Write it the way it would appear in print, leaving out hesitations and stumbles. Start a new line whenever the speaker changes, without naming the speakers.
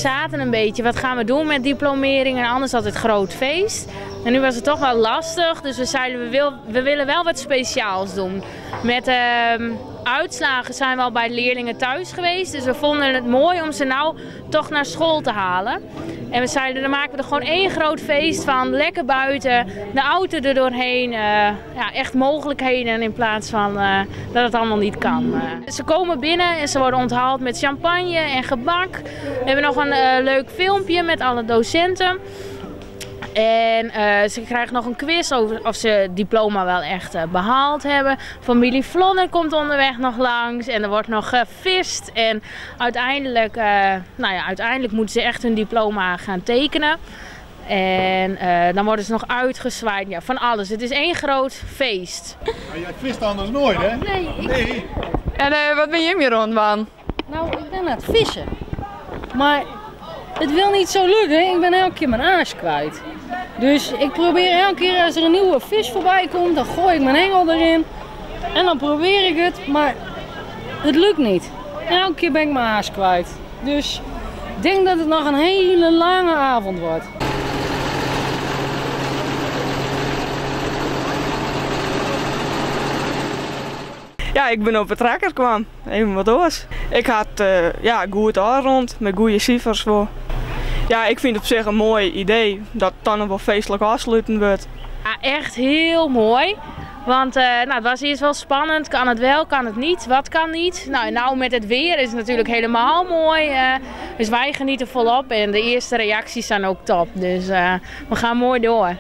zaten een beetje, wat gaan we doen met diplomering en anders altijd groot feest. En nu was het toch wel lastig, dus we zeiden we, wil, we willen wel wat speciaals doen. Met uitslagen zijn we al bij de leerlingen thuis geweest, dus we vonden het mooi om ze nou toch naar school te halen. En we zeiden, dan maken we er gewoon één groot feest van, lekker buiten, de auto er doorheen. Ja, echt mogelijkheden in plaats van dat het allemaal niet kan. Ze komen binnen en ze worden onthaald met champagne en gebak. We hebben nog een leuk filmpje met alle docenten. En ze krijgen nog een quiz over of ze het diploma wel echt behaald hebben. Familie Vlodder komt onderweg nog langs en er wordt nog gevist. En nou ja, uiteindelijk moeten ze echt hun diploma gaan tekenen. En dan worden ze nog uitgezwaaid. Ja, van alles. Het is één groot feest.
Maar jij vist anders nooit, hè?
Nee.
Nee.
En wat ben je meer rondbaan?
Nou, ik ben aan het vissen. Maar het wil niet zo lukken. Ik ben elke keer mijn aas kwijt. Dus ik probeer elke keer als er een nieuwe vis voorbij komt, dan gooi ik mijn hengel erin. En dan probeer ik het, maar het lukt niet. Elke keer ben ik mijn aas kwijt. Dus ik denk dat het nog een hele lange avond wordt.
Ja, ik ben op het rakker kwam. Even wat oors. Ik had goed rond met goede cijfers voor. Ja, ik vind het op zich een mooi idee dat het dan nog wel feestelijk afsluiten wordt.
Ja, echt heel mooi. Want het was eerst wel spannend. Kan het wel, kan het niet? Wat kan niet? Nou, en nou met het weer is het natuurlijk helemaal mooi. Dus wij genieten volop en de eerste reacties zijn ook top. Dus we gaan mooi door.